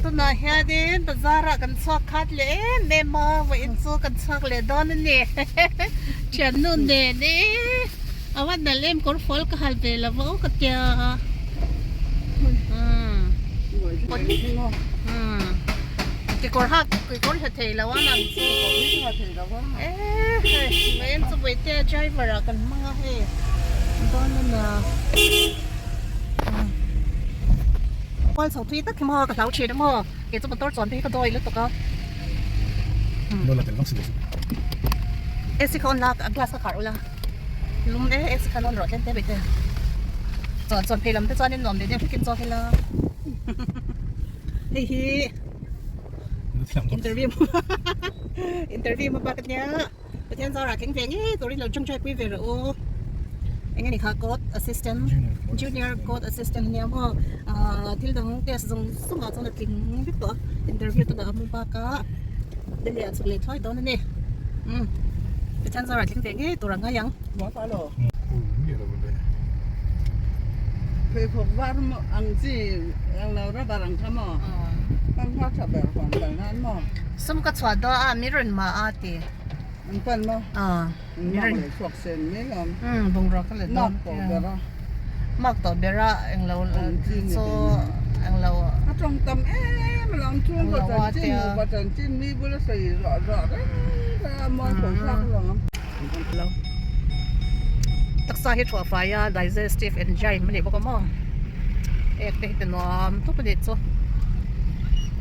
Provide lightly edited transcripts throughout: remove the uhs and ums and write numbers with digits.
Tunah hianin bazar ah kan chhuak khat leh em em a, vawiin chu kan chhuak leh dawn a ni. Thiannu nen e a va nalh em kawr fual ka hal ve lo va aw ka tia. Kekawr hak kekawr ha thei lo a nang chu. E hei vawiin chu Vawitea driver ah kan hmang a hei dawn a nia. Kual chho thui tak hi maw ka hlau thin a maw kei chu motor chuan te hi ka dawi lutuk a. AC kha on la a glass kha khar ula lum e AC kha on rawh tlem te bawih te chuan chuan phei lam te chuan in nuam leh deuh hrekin chuak ila hei hi interview interview hmabak ania. Pathian zarah thleng ve ngei turin lo tawngtai pui ve rawh u. Eng nge ni kha court assistant junior court assistant ania maw ahh thil dang test zawng zawng ah chuan a tling vek tawh a interview te dah a hmu bak a Delhi ah chhuk leh thuai dawn a ni umm Pathian zarah thleng ve ngei tur a ngai ang. Pheikhawk var ang chi ang lo rubber ang kha maw hmanhmawh tha ber huan kal nan maw. Sum ka chhuah dawn a mi rawn mah a ti. An pan maw? Mi rawn leh chhuak sen mai lawm. Umm bungrua ka let dawn. Mark tawh ber a. Mark tawh ber a englo chu englo. A tawng tam em alawm chhungkaw chanchin nupa chanchin mi bula sawi ruah ruah reng reng a mawi tho thlak alawm. Taksa hi thuah fai a digestive enzyme a nih bawk a maw ek te hi ti nuam tawp a nih chu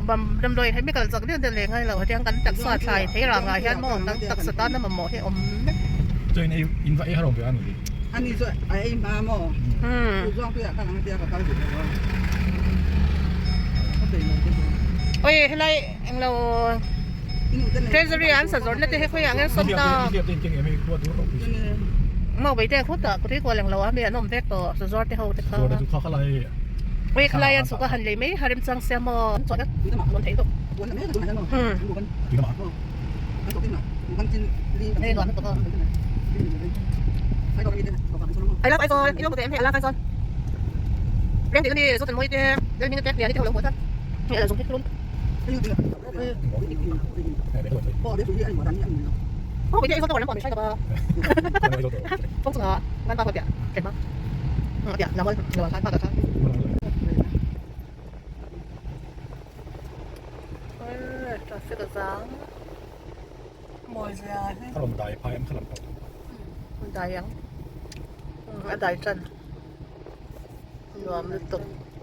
bam damdawi hi mi kal chak deuh deuh leh ngai lo hetiang kan taksa thlai thei rang ah hian maw kan taksa tan a mamawh hi a awm vek. Chuan in ei in va ei har awm ve a ni. Ani chu a ei hma maw u zawng te ah khan ang tia ka kal duh lo a ka peih lo te chu. Oi helai englo. Treasury an sa zawrhna te hi khawiah nge sawn ta? Mau bei te khutah kutui kual englo a mi an awm vek tawh sa zawr te ho te kha. Ui khalai an chhuk a han lei mai har remchang sia maw.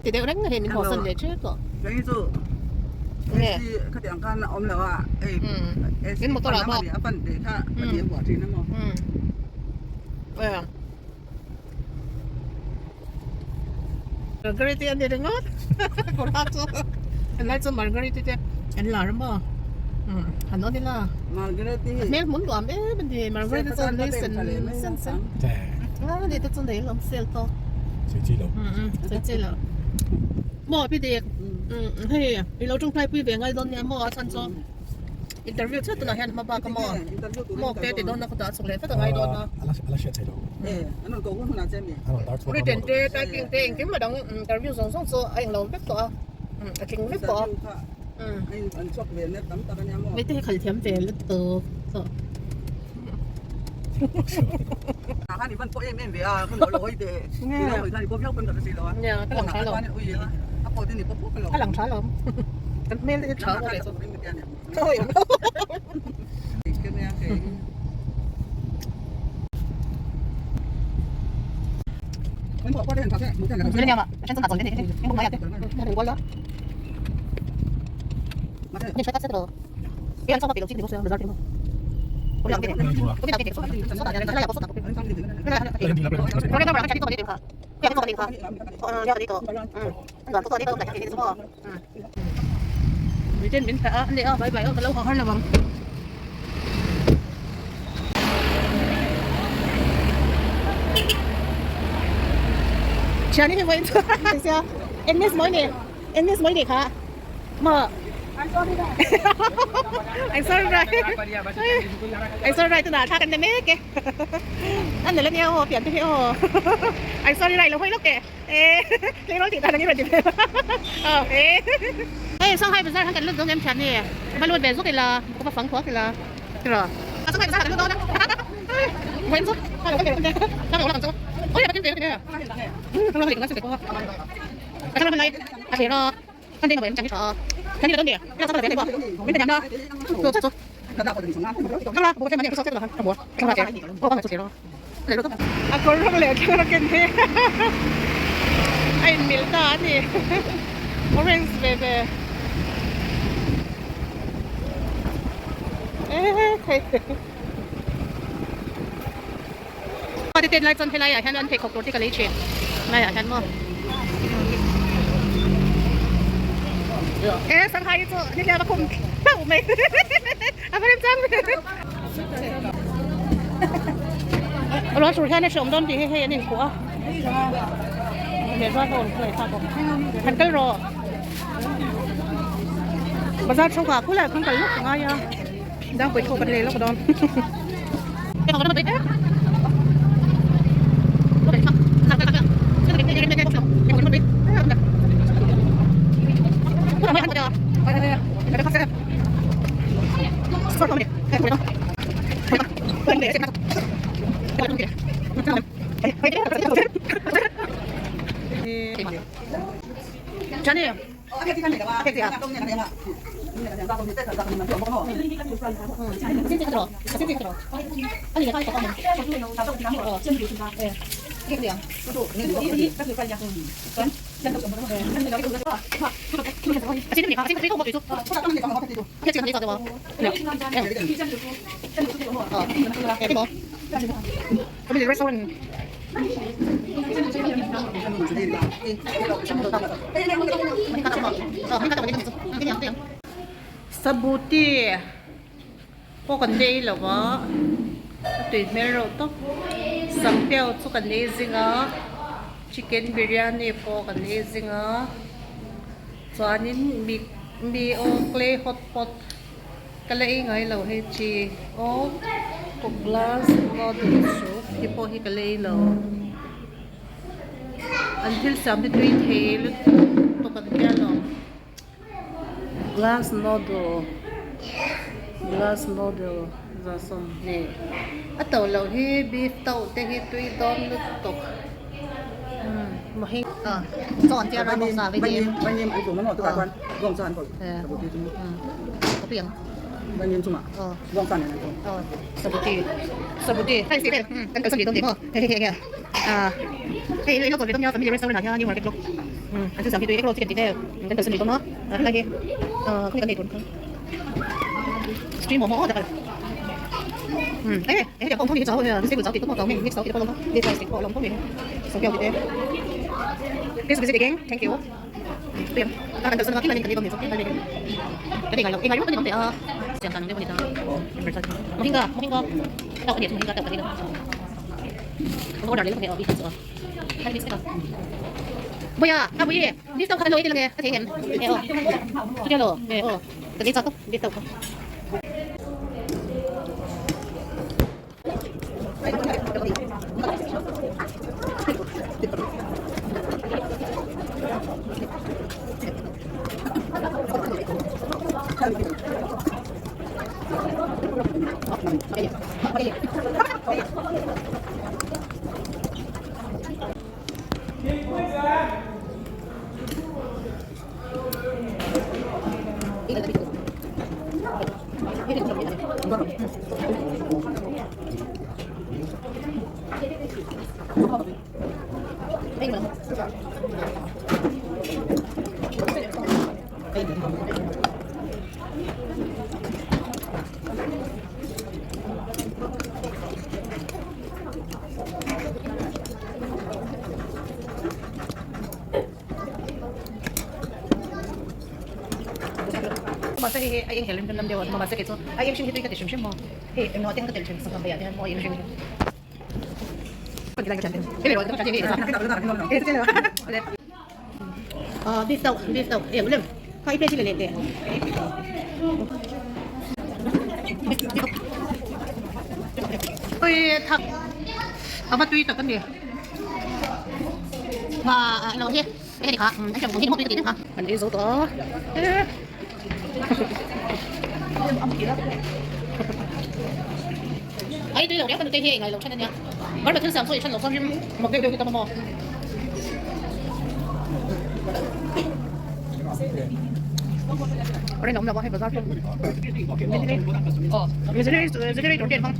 Ti deuh reng hei min haw san leh tep tawh. Kei chu AC khati ang khan a awm lo a hei AC motor ah pawh a pan teh kha a ti a buah thin a maw. Margarete a ni ringawt kawr hak chu helai chu Margarete te an lar a maw han awn ila Margarete a hmel hmun duam em a ni Margarete chuan nui sen sen sen a ni te chu nei hlawm sel tawk sawi chi lo maw pi dik hei i lo tawngtai pui ve ngai dawn nia maw a chhan chu interview chiah tunah hian hma bak a maw maw te ti dawn a khawtah a chhuk leh vek a ngai dawn a written te typing te engkim a dang interview zawng zawng chu a englo vek tawh a a tling vek tawh a mite hi khalh thiam ve lutuk tawh. Nia ka lang tha lo a lang tha lo kan hmel te hi tha maw le chu ka hawi awm lo. Miten min thlah a ani a bye bye aw ka lo haw har lo ang. Thiani hi vawiin chu sia English mawi ni English mawi ni kha maw I'm sorry right I'm sorry right tunah thla kan la mek e a nalh ania aw pian te hi aw I'm sorry right lo hawi lawk teh. E tleirawl tih dan ang i rawn ti ve aw e. Hei Shanghai bazar han kan lut zawng em thian ni va lut ve zuk ila ka va fang thuak ila tiraw Shanghai bazar kan lut dawn a vawiin chu A kawr rawng leh a thlang rawng ken hi a inmil ta a ni orange ve ve eh thei. Fate tet lai chuan helai ah hian an pheikhawk tur te ka lei thin lai ah hian maw e sanghai hi chu ni hian a khum hlauh mai a va rem chang ve ruah sur hian a hreawm dawn tih hi hei an inkhuh a lehzual ho an khawngaih thlak bawk han kal rawh bazar chhungah khulai ah khan kal lawk a ngai a. Dangpui thu kan lei lawk dawn. Sabuti pawh kan nei lo a a tui hmel reuh tawp sangpiau chu kan ei zing a chicken biryani pawh kan ei zing a chuanin mi mi aw clay hot pot. Ka la ei ngai lo hei chi aw cook glass noodle soup hi pawh hi ka la ei lo an thil siam hi tui thei lutuk an tia lo glass noodle glass noodle za sawmhnih a to loh hi beef tauh te hi tui dawn lutuk Please visit again. Thank you. Mahse hei hi a eng hel lam deuh a mahse kei chu a eng hring hi tui ka ti hrim hrim maw hei englo te ang ka telh thin sangha hmeiah te hian maw a eng hring hi beef tauh beef tauh eng lem kha i plate hi la leh teh ui thak a va tui tak a ni và lo hi cái này hả anh chồng cũng hi một cái gì nữa hả mình đi số to Ai tui lo riau ka nute hi a ingaih lo than ania. Burma thil siam chu i than lo chuan rim mak deuh deuh hi tam a maw. Rin awm lo a hei bazar chu. Generator te an hmang.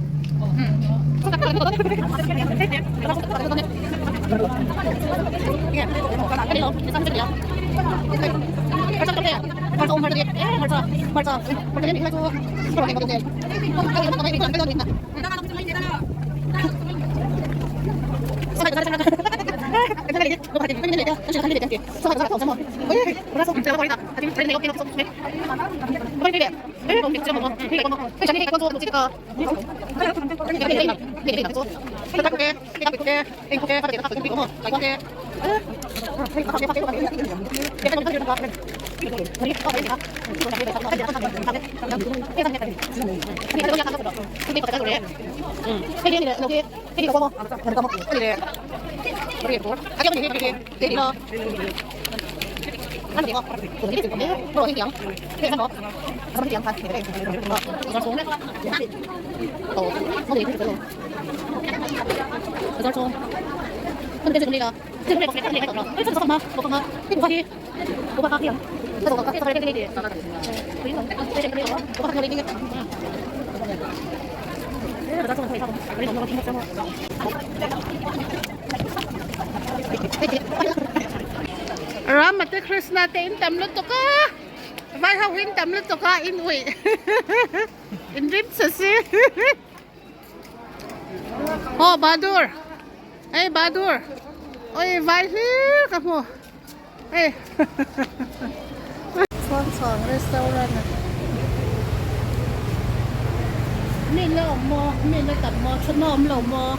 Rama te Krishna te in tam lutuk a vai ho hi in tam lutuk a in uih in rim che si aw Bahadur hei Bahadur oi vai hlir ka hmu hei Chuang chhuang restaurant a mi la awm maw mi la tam maw thutna awm lo maw.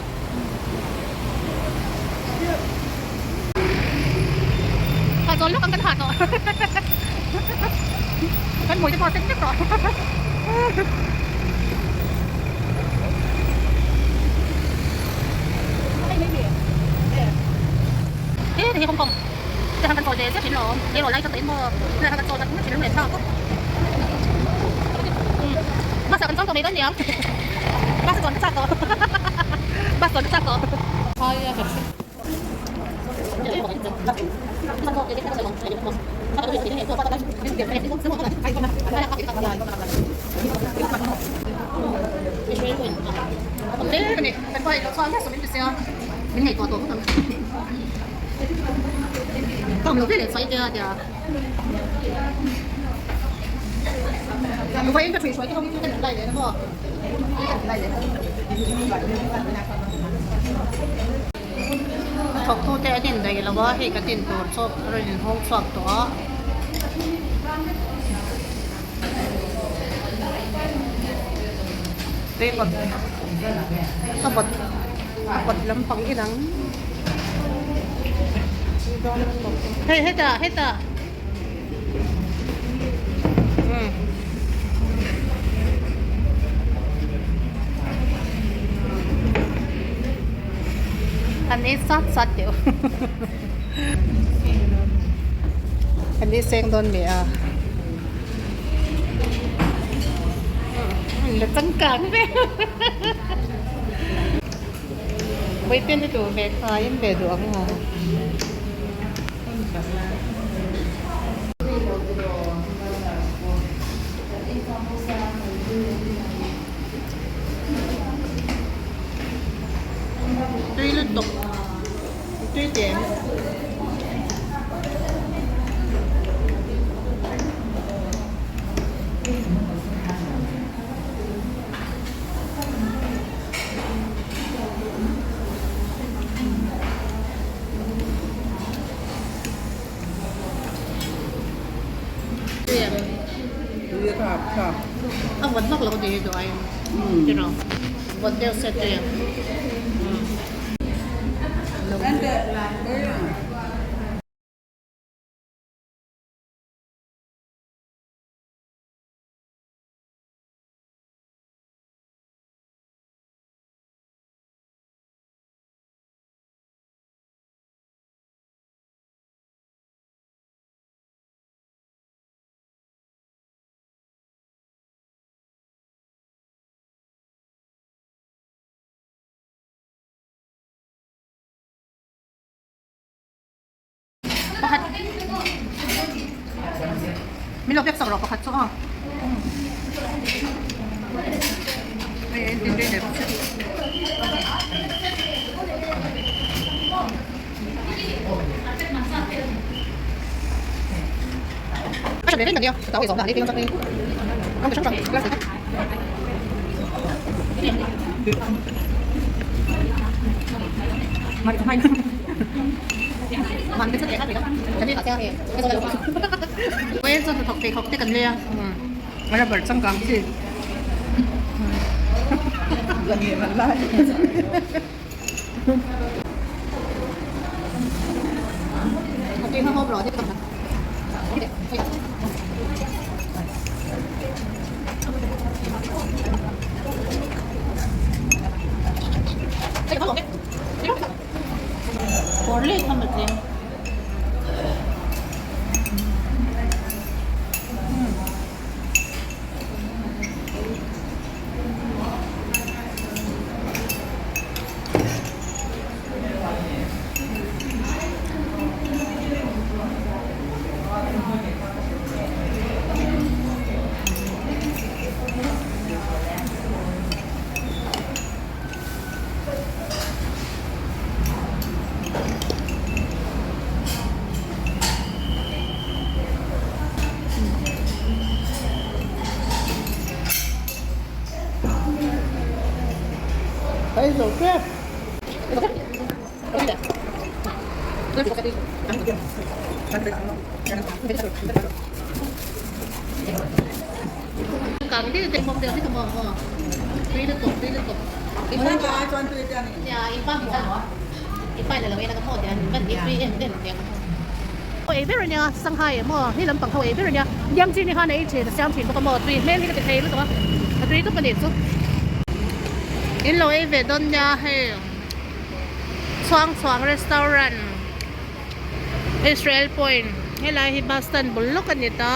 Hah chawl lawk ang kan hah tawh kan hmui te pawh a sen vek tawh. He hei Hong Kong te han kan chawl ve zet thin lawm he rawlai tak in maw tunah khan kan chawl tak thin leh thlak bus ah kan chuang tawh mai dawn niang bus a chuan ka chak tawh bus chuan ka chak tawh. Thawktute an indaih lo a, hei kan intur chu a rawn inhawng chhuak tawh a. Tui kawt a vawt a kawt lampang inang hei hetah hetah. An ei sat sat deuh an ei seng dawn leh a la changkang ve vawiin te duh ve kha in ve duh ang a. Tui lutuk tui teh. A vawt vak lo tih hi duh aiin tiraw vawt deuh se tui ang. Min lo pek sak rawh pakhat chu aw. Hei a entir rei leh bawk si. Rubber changkang chi. Ei ber ania Shanghai emaw hi lampang ho ei ber ania Yang chi ni khan a ei thin a siam thin bawk a maw tui hmel hi ka ti thei lutuk a a tui dup a nih chu. In lo ei ve dawn nia hei Chhuang Chhuang restaurant Israel point helai hi bus stand bul lawk a ni ta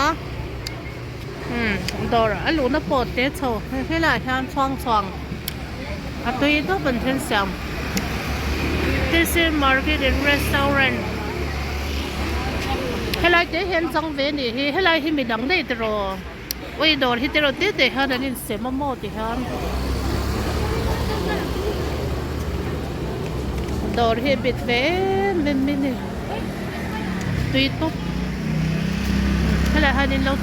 umm dawr a luhna pawh te chho helaiah hian Chhuang Chhuang a tui deuh an then siam This is market and restaurant helai te hian chang ve anih hi helai hi midang daih tiraw ui dawr hi tiraw te te hian an insem a maw ti hian dawr hi a bit ve em em mai a ni tui tawp helaiah hian in lo.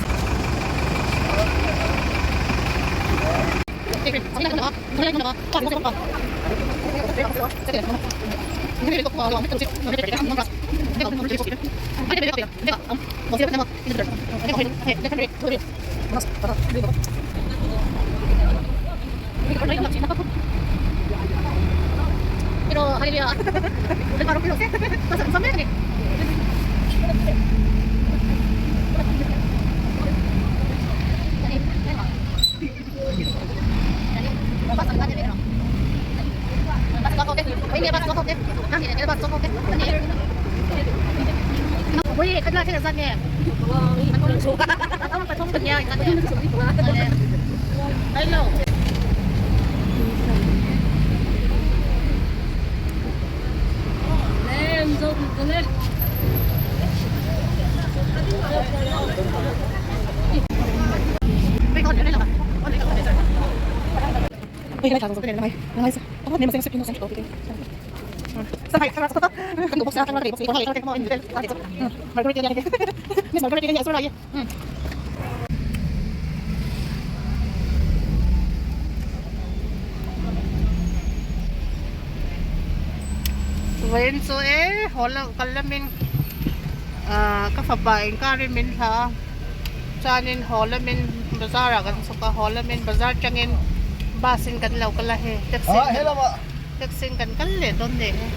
Vawiin chu e haw loh kal lamin ah ka fapa engkarin min hla a chuanin haw lamin bazar ah kan chhuk a haw lamin bazar tangin bus in kan lo kal a hei taxi taxi in kan kal leh dawn nih hi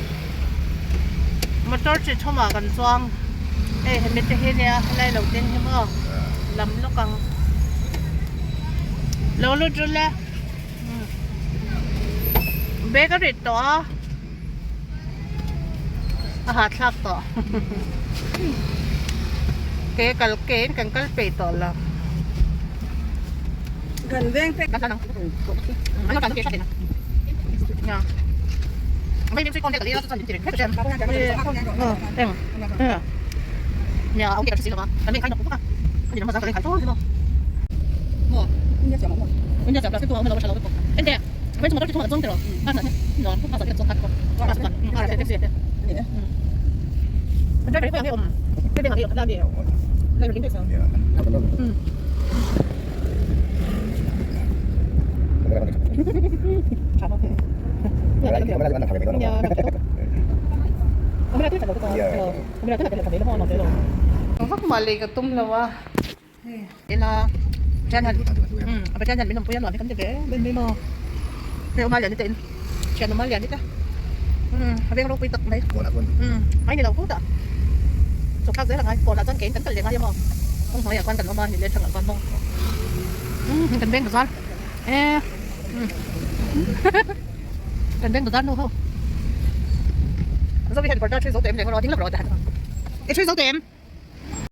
motor chi thumah kan chuang hei hemi te hi nia helai lo ding hi maw lam lawk ang lo lut rawh le bag a rit tawh a a hahthlak tawh ke kal ke in kan kal peih tawh lo. Kan veng te Vak mah lei ka tum lo a ila thian hian umm a pathian hian min awmpui a nuam hi kan ti ve em em mai maw hei awma lian te in thian awma lian te umm a veng ropui tak mai umm mai ni lo khutah chawp thlak zel a ngai kawnah chuan keiin kan kal leh ngai a maw kawng hnuaiah khuan kan awm a ni leh thangah khuan maw umm kan veng bazar e umm kan veng bazar nu ho zovi hian parda a ṭhui zo teh em leh ngawt a ding lawk rawh a ti han i ṭhui zo teh em.